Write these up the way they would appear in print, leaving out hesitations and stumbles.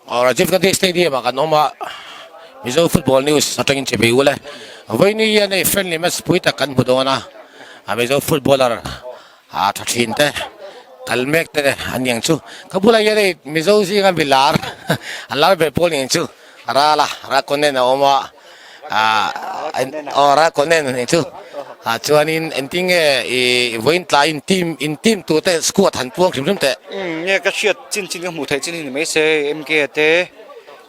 Rajiv Gandhi Stadium ah kan awm a, Mizo Football News atangin che bei ule. Vawiin hian hei friendly match pui tak kan hmu dawn a, Mizo footballer tha thin te kal mek te an ni ang chu. Ka bulah hian hei Mizo zinga mi lar an lar ber pawl ni ang chu Rala Rakonen a awm a, aw Rakonen a nih chu. Chuanin engtin nge i vawiin tlaiin team in team tur te squad han puang hrim hrim teh. Nge ka hriat chin chin ka hmuh theih chin hi ni mai se MK a te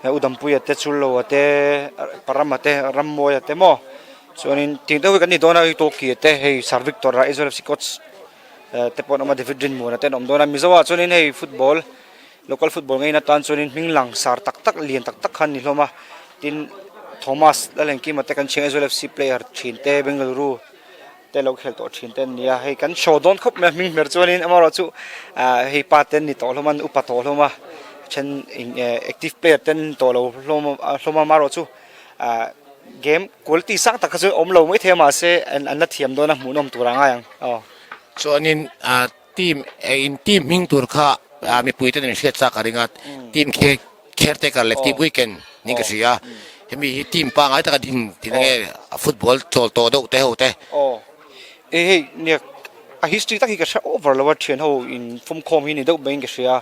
Udampuia te Chullo a te Parama te Rammawia te maw chuanin ting deuh hi kan ni dawn a hei Tawki a te hei Sir Victor a Aizawl FC coach te pawh an awm a David Rinmuana te an awm dawn a Mizo ah chuanin hei football Local football ngei na tan chuanin hming lang sar tak tak lian tak tak kha an ni hlawm a tin Thomas Lalengkima te kan chhing Aizawl FC player thin te Bengaluru te lo khel tawh thin te an ni a hei kan show dawn khawp mai a hming hmer chuanin amaherawhchu ah hei pa te an ni tawh hlawm a an upa tawh hlawm a then in eh active player te an ni tawh lo hlawm a hlawm a amaherawhchu ah game quality sang tak kha chu awm lo maithei a mahse an la thiam dawn a hmuhnawm tur a ngai ang aw. Chuanin ah Team in team hming tur kha mipui ten an hriat chak a ring a, team caretaker leh team weekend niin ka hria a, hemi hi team pangngai taka din tih na nge football chawl tawh deuh te ho te. Aw e hei nia a history tak hi ka hre over lo a thian ho in fawmkhawm hi ni deuh mai in ka hria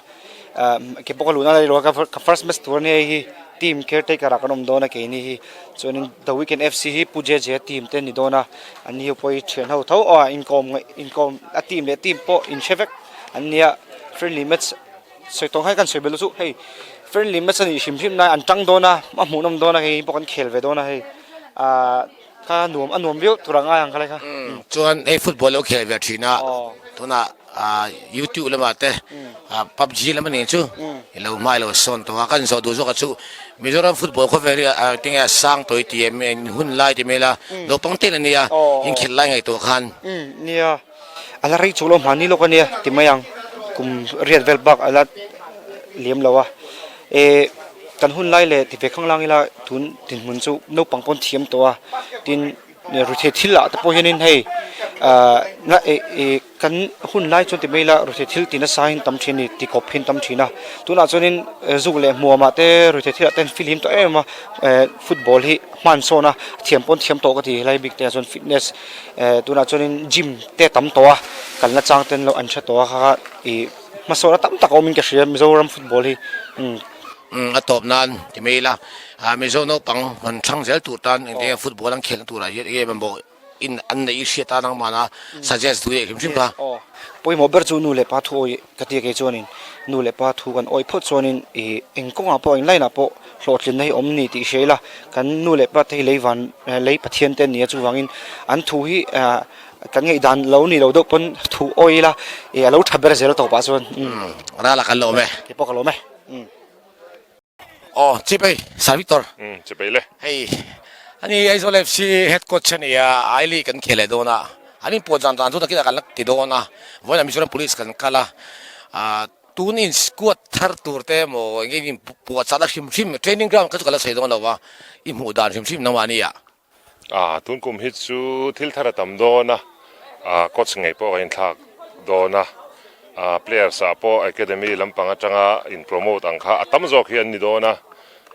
a, ke pawh ka luhna la lo a ka first match tur ania hei hi team caretaker ah kan awm dawn a keini hi chuanin the weekend FC hi Pu JJ team te ni dawn a. An ni pawh hi thian ho tho aw inkawm ngaih inkawm a team leh team pawh inhre vek an nia friendly match sawi tawng khan kan sawi belh chu hei friendly match a nih hrim hrim na an tang dawn a a hmuhnawm dawn a hei pawh kan khel ve dawn a hei ahh kha nuam a nuam viau tur a ngai ang kha lai kha. Chuan hei football lo khel ve thin a tunah ah youtube lamah te ah pubg lam a nih chu i lo hma i lo sawn tawh a kan zawh duh zawk ah chu Mizoram football khawvel hi ah tinge a sang tawih tih em eng hun lai ti mai la naupang te la nia inkhel lai ngaihtuah khan. Nia a la rei chu lo hmahni lawk a nia ti mai ang kum riat vel bak a la liam lo a eh kan hun lai leh ti ve khang lang ila tun dinhmun chu naupang pawn thiam tawh a tin ruthei thil ah te pawh hianin hei ah na eh eh Kan hun lai chuan ti mai ila ruthei thil ti nasa in tam thin a ni ti kawp hi an tam thin a tunah chuanin zuk leh hmuamah te ruthei thilah te an filim tawh em em a eh football hi hman sawn a thiam pawn thiam tawh ka ti helai bik te ah chuan fitness eh tunah chuanin gym te a tam tawh a kalna chang te an lo an hre tawh a kha kha ih hmasawn a tam tak a awmin ka hria Mizoram football hi umm. Umm a tawp nan ti mai ila ah Mizo naupang rawn thlang zel tur tan engtin nge football an khelhna turah hian enge mamawh in an neih i hriat a nangmah na suggest duh leh hrim hrim kha. Aw, pawimawh ber chu nu leh pa thu awih ka ti a kei chuanin nu leh pa thu kan awih phawt chuanin ih eng kawngah pawh eng line ah pawh hlawhtlinna hi awm ni tih hria ila kan nu leh pa te hi lei van lei Pathian te an ni a chuvangin an thu hi ah kan ngaihdan lo ni lo deuh pawn thu awih ila ih a lo tha ber zel tawpah chuan umm. Rala kan lawm e. Kei pawh ka lawm e. Umm. Aw Chipei Sir Victor. Umm Chipei le. Hei ani Aizawl FC head coach a nia I League kan khel leh dawn a an inpuan zan dan chu takin kan la ti dawn a vawiinah Mizoram Police kan kal a ah tun in squad thar tur te emaw eng nge in puahchah na hrim hrim training ground kha chu ka la sawi dawn lo va i hmuh dan hrim hrim nangmah ania. Ah tun kum hi chu thil thar a tam dawn a, ah coach ngei pawh ka inthlak dawn a, ah players ah pawh academy lampang atanga in promote ang kha a tam zawk hi an ni dawn a,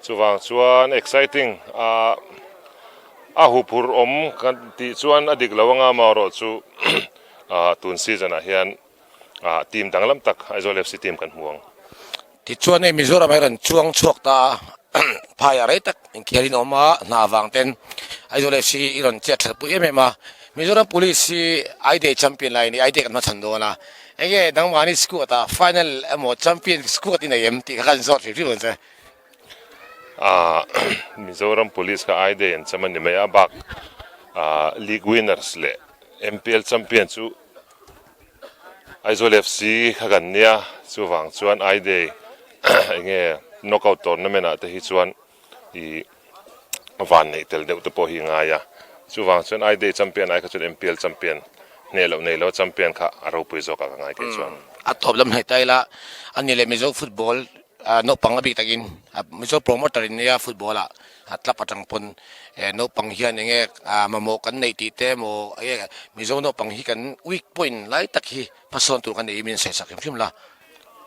chuvang chuan exciting ah a huphurh awm kan tih chuan a dik lo anga amaherawh chu ah tun season ah hian ah team danglam tak Aizawl FC team kan hmu ang. Tichuan hei Mizoram hi rawn chuang chhuak ta a, phaiah rei tak inkhial in awm a, hna avang ten Aizawl FC i rawn chet that pui em em a. Mizoram Police hi I Day champion lai a ni, I Day kan hmachhan dawn a. Enge nangmahni squad ah final emaw champion squad i nei em tih kha kan zawt hrim hrim ang che. Aaa Mizoram Police kha I Day an cham a ni mai a, bak league winners leh MPL champion chu Aizawl FC kha kan nia, chuvang chuan I Day enge knockout tournament ah te hi chuan ih van neih tel deuh te pawh hi ngai a, chuvang chuan I Day champion ai kha chuan MPL champion hneh loh nei lo champion kha a ropui zawk ah ka ngai thei chuan. A tawp lam hnaih ta ila, a ni leh Mizo football naupang a bik takin Mizo promoter in nia football ah a club atang pawn naupang hian enge mamawh kan neih tih te emaw enge Mizo naupang hi kan weak point lai tak hi hmasawn tur kan nei hi min sawisak hrim hrim la.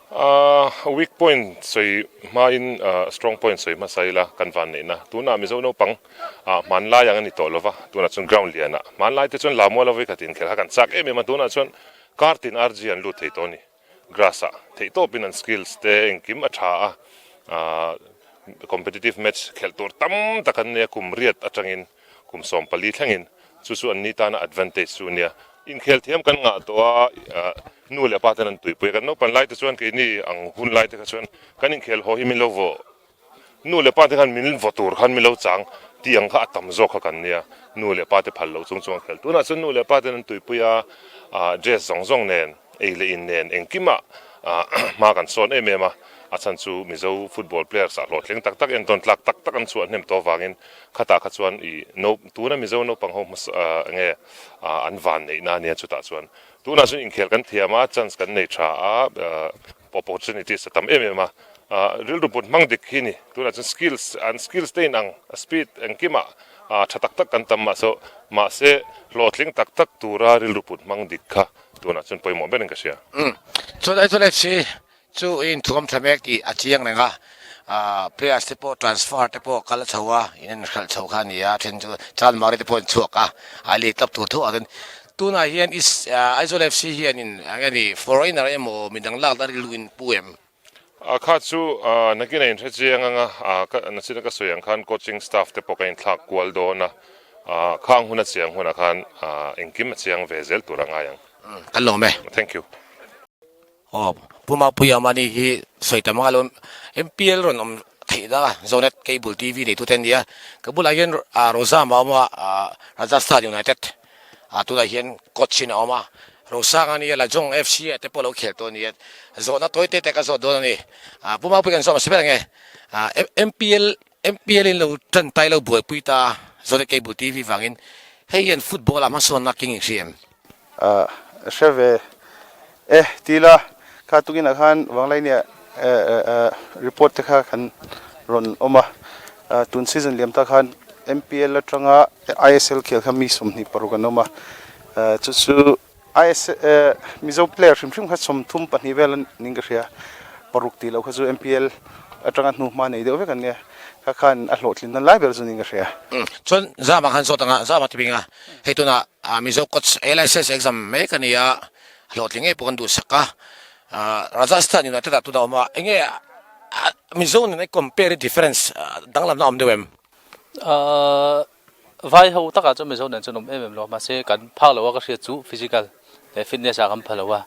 Weak point sawi hmain strong point sawi hmasa ila kan van neihna. Tunah Mizo naupang hmanlai ang a ni tawh lova, tunah chuan ground lianah hmanlai te chuan Lamuala vawikhat inkhelh kha kan chak em em a, tunah chuan kar tin RG an lut thei tawh a ni. Grass ah theihtawpin an skills te engkim a tha a, competitive match khelh tur tam tak an nei a, kum riat atangin kum 14 thlengin chu chu an ni tana advantage chu a nia. Inkhel thiam kan ngah tawh a, nu leh pa ten an tuipui a, kan naupan lai te chuan keini ang hun lai te kha chuan kan inkhel haw hi min lo vaw, nu leh pa te khan min vaw tur khan min lo chang tih ang kha a tam zawk kha kan nia, nu leh pa te phal loh chung chuan khel. Tunah chuan nu leh pa ten an tuipui a, dress zawng zawng nen, ei leh in nen engkimah hma kan sawn em em a, a chhan chu Mizo football players ah hlawhtling tak tak entawn tlak tak tak an chhuah hnem tawh avangin khatah kha chuan i tuna Mizo naupang ho hmasa enge an van neihna a nia chutah chuan tunah chuan inkhel kan thiam a, chance kan nei tha a, opportunities a tam em em a, rilru put hmang dik hi ni tunah chuan skills an skills te inang speed engkimah tha tak tak kan tam mahse mahse hlawhtling tak tak tura rilru put hmang dik kha tunah chuan pawimawh berin ka hria. Chuan Aizawl FC Chu i inthuam tha mek tih a chiang reng a, players te pawh transfer te pawh kal a chho a, in en hralh chho kha a ni a, then chu Chanmari te pawh an chhuak a, a lei tlap tur tho a chuan tunah hian Aizawl FC hian in eng nge ni foreigner emaw midang lak dan rilru in pu em? A kha chu nakin a inhre chiang ang a, nachina ka sawi ang khan coaching staff te pawh ka inthlak kual dawn a, khang hun a chiang hunah khan engkim a chiang ve zel tur a ngai ang. Kan lawm e. Thank you. Aw, Pu Mapuia mahni hi sawi tam anga lo MPL rawn awm theih dak a, Zonet Cable TV neitute an ni a, ka bulah hian Rozam a awm a, Rajasthan United ah tunah hian coach in a awm a, Rosang a nia, Lajong FC ah te pawh a lo khel tawh a ni a, zawhna tawi te te ka zawt dawn a ni. Pu Mapuia kan zawh hmasa ber ange, MPL MPL in lo tan tai lo buaipui ta Zonet Cable TV vangin hei hian football ah hmasawnna keng in hria em? A hre ve e ti ila kha tukinah khan Vanglaini ah report te kha kan rawn awm a, tun season liam ta khan MPL atanga ISL khel kha mi 26 an awm a, chu chu Mizo player hrim hrim kha 32 vel a ning ka hria, paruk tih loh kha chu MPL atanga hnuhma nei deuh vek an nia, kha khan a hlawhtlinna lai ber chu ning ka hria. Chuan Zama khan zawt anga Zama ti bing a, hei tunah Mizo coach LSS exam mek a ni a, hlawhtling ngei pawh kan duhsak a, Rajasthan United ah tunah a awm a, enge Mizo nen a compare i difference danglamna a awm deuh em? Vai ho takah chuan Mizo nen chuan awm em em lo a, mahse kan phak lo a ka hriat chu physical leh fitness ah kan pha lo a,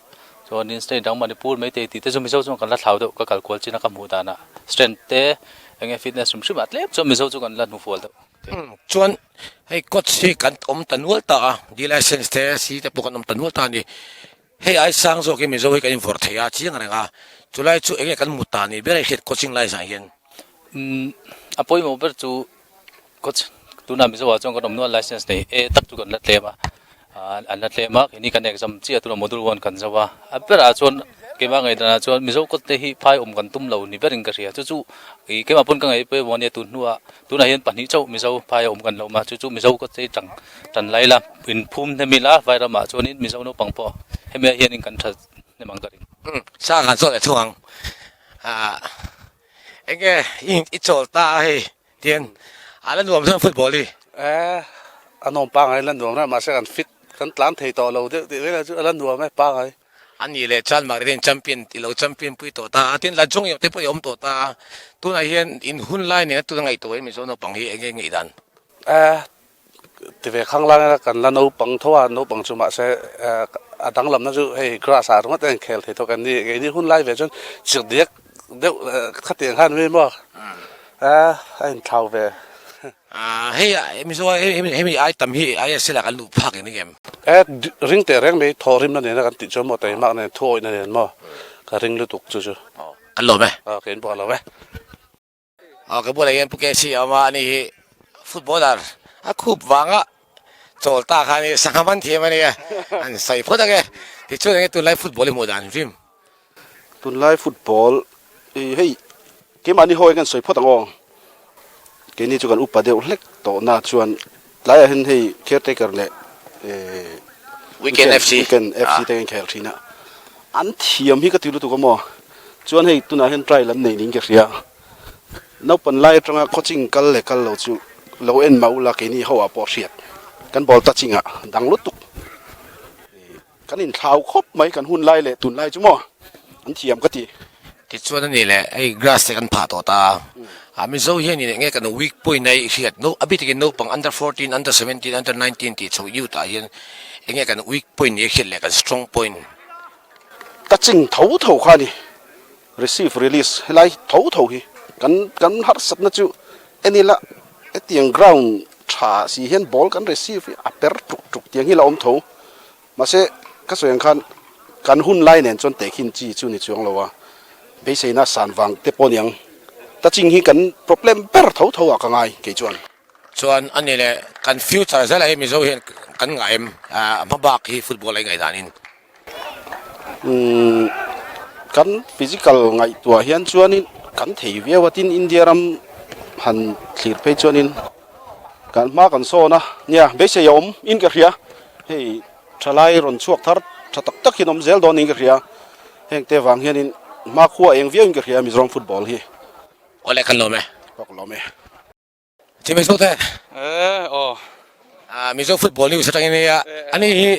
chuanin state dang Manipur Meitei tih te chu Mizo chuan kan la thlau deuh ka kal kual chin a ka hmuh danah strength te eng nge fitness hrim hrim ah tlem chuan Mizo chu kan la hnufual deuh. Chuan hei coach hi kan awm ta nual ta a, D license te C te pawh kan awm ta nual ta a ni, hei ai sang zawk hi Mizo hi kan invawrh thei a chiang reng a, chulai chu eng nge kan mut ta ni ber a i hriat coaching lai zah hian. A pawimawh ber chu Coach, tunah Mizo ah chuan kan awm nual license nei e tak chu kan la tlem a, an la tlem a, keini kan exam chiah tunah module one kan zo a, a berah chuan keimah ngaihdanah chuan Mizo coach te hi phai awm kan tum lo ni berin ka hria, chu chu ih keimah pawn ka ngaih pawimawh ania tun hnuah tunah hian pahnih chauh Mizo phai awm kan lo awm a, chu chu Mizo coach te hi tang tan lai la inphum hnem ila vairamah chuanin Mizo naupang pawh hemi ah hianin kan tha hnem ang ka ring. Sang han zawt leh thung ang, enge i chawl ta a hei. Tian a la nuam chuan football hi. Eh a nuam pangai la nuam reng mahse kan fit kan tlan thei tawh lo deuh tih velah chu a la nuam e pangai. A nih leh chuan Marilyn champion i lo champion pui tawh ta a, tin Lajong te pawh i awm tawh ta a, tunah hian in hun lai nena tuna ngaihtuah hi Mizo naupang hi eng nge ngaihdan? Eh Ti ve khang lang ila kan la naupang tho a, naupang chu mahse a danglamna chu hei grass ah ringawt a inkhel thei tawk an ni. Keini hun lai ve chuan chirh diak deuh khatiang khan mi maw a inthlau ve. Hei Mizo hemi ai tam hi ISL ah kan luh phak eng em? Ring teh reng mai thawhrimna nena kan tih chuan maw teimak nen thuawihna nen maw ka ring lutuk chu chu. Kan lawm e. Ka inbuah lo e. Aw ka bulah hian Pu Kc a awm a, ani hi footballer a khup vanga chawl ta kha a ni, sangha man thiam a nia, an sawi phawt ang e. Tichuan enge tunlai football hi hmuh dan hrim? Tunlai football hi hei keimahni hawi kan sawi phawt ang aw, keini chu kan upa deuh hlek tawh na chuan tlaiah hian hei caretaker leh Weekend FC Weekend FC te kan khel thin a, an thiam hi ka ti lutuk a maw. Chuan hei tunah hian trial an nei niin ka hria. Naupan lai atanga coaching kal leh kal lo chu lo en mah ula keini ho ah pawh hriat kan ball touching ah dang lutuk. Kan inthlau khawp mai kan hun lai leh tun lai chu maw an thiam ka ti. Tichuan a ni leh hei grass te kan phah tawh ta a, Mizo hian in enge kan weak point a i hriat no a bik takin naupang under 14, under 17, under 19 tih chho youth ah hian enge kan weak point ni a hriat leh kan strong point. Touching tho tho kha a ni, receive release helai tho tho hi kan kan harsatna chu en ila hetiang ground tha si hian ball kan receive hi a per tuk tuk tiang hi la awm tho. Mahse, ka sawi ang khan kan hun lai nen chuan tehkhin chi chu ni chuang lo a, beiseina san vang te pawh niang touching hi kan problem ber tho tho ah ka ngai kei chuan. Chuan a ni leh kan future zela hi Mizo hian kan ngah em? A hma bak hi football a ingaih danin. Umm kan physical ngaihtuah hian chuanin kan thei viau a, tin India ram han thlir phei chuanin kan hma kan sawn a, nia beisei a awm in ka hria. Hei thalai rawn chhuak thar tha tak tak hian awm zel dawn niin ka hria. Heng te vang hianin hmakhua eng viauin ka hria Mizoram football hi. Awle kan lawm e. Aw ka lawm e. Chi Mizo te. E aw. Mizo football news atangin nia ani hi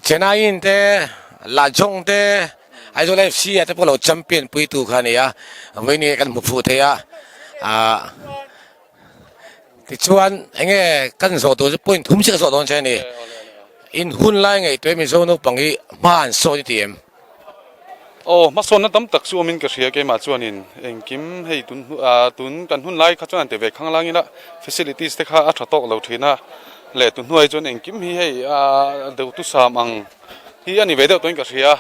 Chennaiyin te Lajong te Aizawl FC ah te pawh lo champion pui tu kha a ni a. Vawiin kan hmu fuh thei a. Tichuan enge kan zawh tur chu point thum chiah ka zawh dawn che a ni. In hun lai ngaihtuah Mizo naupang hi hma an sawn i ti em? Aw, hmasawnna tam tak chu awmin ka hria keimah chuanin engkim hei tun tun kan hun lai kha chuan an ti ve khang lang ila facilities te kha a tha tawk lo thin a leh tun hnuai chuan engkim hi hei a deuh tu sam ang hi a ni ve deuh tawhin ka hria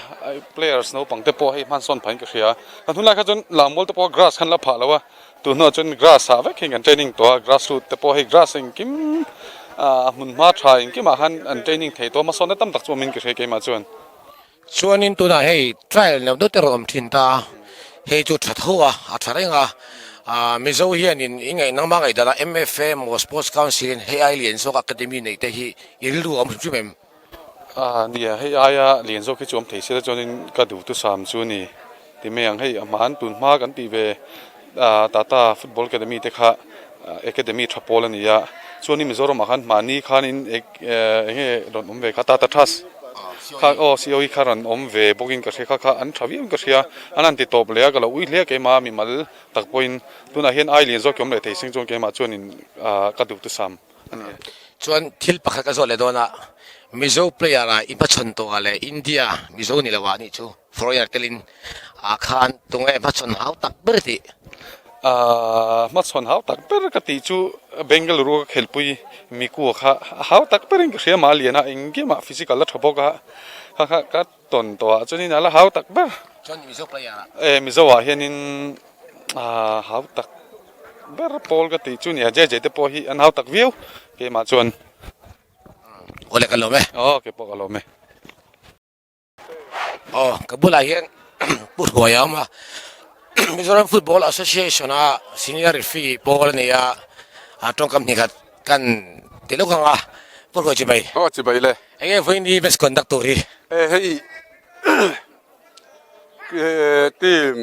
players naupang te pawh hei hmansawn phahin ka hria kan hun lai kha chuan lammual te pawh grass khan la phah lo a. Tun hnuah chuan grass ah vek hian kan training tawh a, grass root te pawh hei grass engkim ah hmun hma tha engkimah khan an training thei tawh a, hmasawnna tam tak chu awmin ka hria keimah chuan. Chuanin tunah hei trial neuh neuh te rawn awm thin ta a, hei chu tha tho a, a tha reng a, ah Mizo hianin i ngaih nangmah ngaihdan ah MFA emaw Sports Council in hei ai lian zawk academy neih te hi i rilru a awm hrim hrim em? Ah nia, hei aia lian zawk hi chu awm thei sela chuanin ka duhthusam chu a ni. Ti mai ang, hei a hmaan tun hma kan tih ve Tata Football Academy te kha Academy tha pawl a ni a, chuanin Mizoramah khan hmahni khanin eng nge rawn awm ve kha Tata Trust kha aw COE kha rawn awm ve bawkin ka hria kha kha an tha viauin ka hria, an han ti tawp leh a ka lo ui hle a keimah mimal tak pawhin tunah hian ai lian zawk hi awm leh thei seng chuan keimah chuanin ka duh tusam. A ni. Chuan thil pakhat ka zawt leh dawn a, Mizo player ah i hmachhawn tawh ah leh India Mizo ni lo ah nih chu foreigner telin ah khan tunge hmachhawn hau tak ber tih? Ahh hmachhawn hau tak ber ka tih chu Bengaluru ka khelpui Miku kha a hau tak berin ka hria mah a lian a engkimah physical a tha bawk a, kha kha ka tawn tawh ah chuanin a la hau tak ber. Chuan Mizo player ah? Eh Mizo ah hianin ahh hau tak. Ber pawl ka tih chu nia JJ te pawh hi an hau tak viau keimah chuan. Awle ka lawm e. Aw kei pawh ka lawm e. Aw ka bulah hian Pu Hruaia a awm a, Mizoram Football Association a senior referee pawl a ni a, a tawngkam hnih khat kan ti lawk ang a, Pu Hruai chibai. Aw chibai le. Enge vawiin match conduct tur hi? E hei team.